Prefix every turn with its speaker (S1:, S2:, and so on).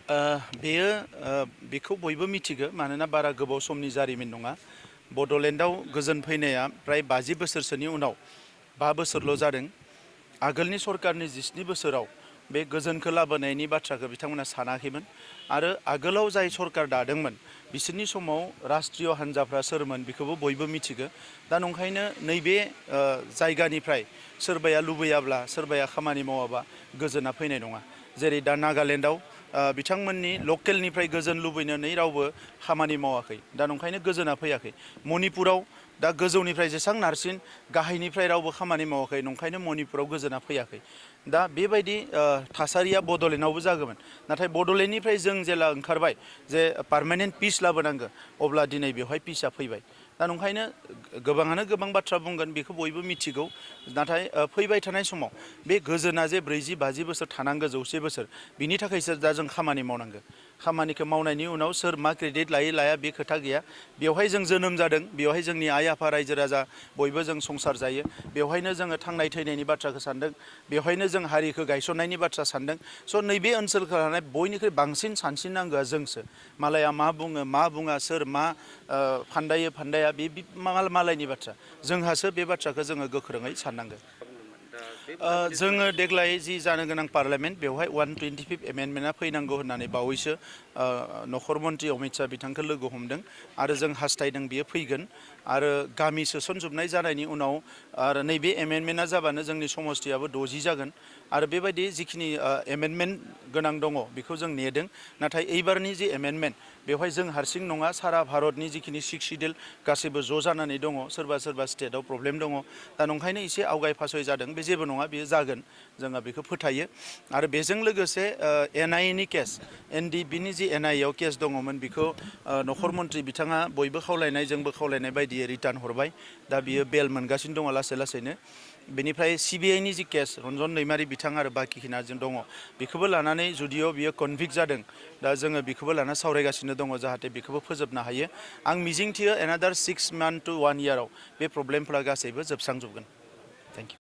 S1: बेखौ बयबो मिथिगो मानोना बारा गोबाव समनि जारिमिन नङा। बड'लेण्डआव गोजोन फैनाया प्राय 50 बोसोरसोनि उनाव 5 बोसोरल' जादों। आगोलनि सरकारनि 17 बोसोराव बे गोजोनखौ लाबोनायनि बाथ्राखौ बिथांमोना सानाखैमोन आरो आगोलाव जाय सरकार दादोंमोन बिसोरनि समाव राष्ट्रीय हान्जाफ्रा सोरमोन बेखौबो बयबो मिथिगो। दा नंखायनो नैबे जायगानिफ्राय सोरबाया लुबैयाब्ला सोरबाया खामानि मावाबा गोजोना फैनाय नङा। जेरै दा नागालेण्डआव बिथांमोननि लकेलनिफ्राय गोजोन लुबैनानै रावबो खामानि मावाखै। दा नंखायनो गोजोना फैयाखै। मणिपुराव दा गोजौनिफ्राय जेसां नारसिन गाहायनिफ्राय रावबो खामानि मावाखै नंखायनो मणिपुराव गोजोना फैयाखै। दा बेबायदि थासारिया बड'लेण्डआवबो जागौमोन। नाथाय बड'लेण्डनिफ्राय जों जेला ओंखारबाय जे पार्मानेन्ट पिस लाबोनांगौ अब्ला दिनै बेवहाय पिसआ फैबाय। दा नंखायनो गोबाङानो गोबां बाथ्रा बुंगोन बेखौ बयबो मिथिगौ। नाथाय फैबाय थानाय समाव बे गोजोना जे 40-50 बोसोर थानांगौ 100 बोसोर बिनि थाखायसो दा जों खामानि मावनांगौ। खामानिखौ मावनायनि उनाव सोर मा क्रेडिट लायै लाया बे खोथा गैया। बेवहाय जों जोनोम जादों, बेवहाय जोंनि आइ आफा रायजो राजा बयबो जों संसार जायो। बेवहायनो जोङो थांनाय थैनायनि बाथ्राखौ सानदों। बेवहायनो जों हारिखौ गायसननायनि बाथ्रा सानदों। स' नैबे ओनसोलखौ लानानै बयनिख्रुइ बांसिन सानस्रिनांगौआ जोंसो। मालाया मा बुङो मा बुङा सोर मा फान्दायो फान्दाया बे मालायनि बाथ्रा। जोंहासो बे बाथ्राखौ जोङो गोख्रोङै साननांगौ। जोङो देग्लाय जि जानो गोनां पार्लियामेन्ट बेवहाय 125 एमेन्डमेन्टआ फैनांगौ होननानै बावैसो नखर मन्त्रि अमित शाह बिथांखौ लोगो हमदों आरो जों हास्थायदों बियो फैगोन आरो गामि सोसनजोबनाय जानायनि उनाव आरो नैबे एमेन्डमेन्टआ जाबानो जोंनि समस्थियाबो 60 जागोन आरो बेबायदि जिखिनि एमेन्डमेन्ट गोनां दङ बेखौ जों नेदों। नाथाय एइबारनि जि एमेन्डमेन्ट बेवहाय जों हारसिं नङा, सारा भारतनि जिखिनि 6 सिडिउल गासैबो ज' जानानै दङ। सोरबा सोरबा स्टेटआव प्रब्लेम दङ। दा नंखायनो एसे आवगाय फासय जादों। बे जेबो नङा, बेयो जागोन। जोङो बेखौ फोथायो आरो बेजों लोगोसे NIA नि केस NDBनि जि NIA आव केस दङमोन बेखौ नखर मन्त्रि बिथाङा बयबो खावलायनाय जोंबो खावलायनाय बायदियै रिटार्न हरबाय। दा बियो बेल मोनगासिनो दङ लासै लासैनो। बेनिफ्राय CBI नि जि केस रन्जन दैमारि बिथां आरो बाखिखिना जों दङ बेखौबो लानानै जुदिअ' बियो कनभिक्ट जादों दा जोङो बेखौबो लाना सावरायगासिनो दङ जाहाथे बेखौबो फोजोबनो हायो। आं मिजिंथियो एनादार 6 मान्थ टु 1 इयाराव बे प्रब्लेमफोरा गासैबो जोबस्रांजोबगोन। Thank you.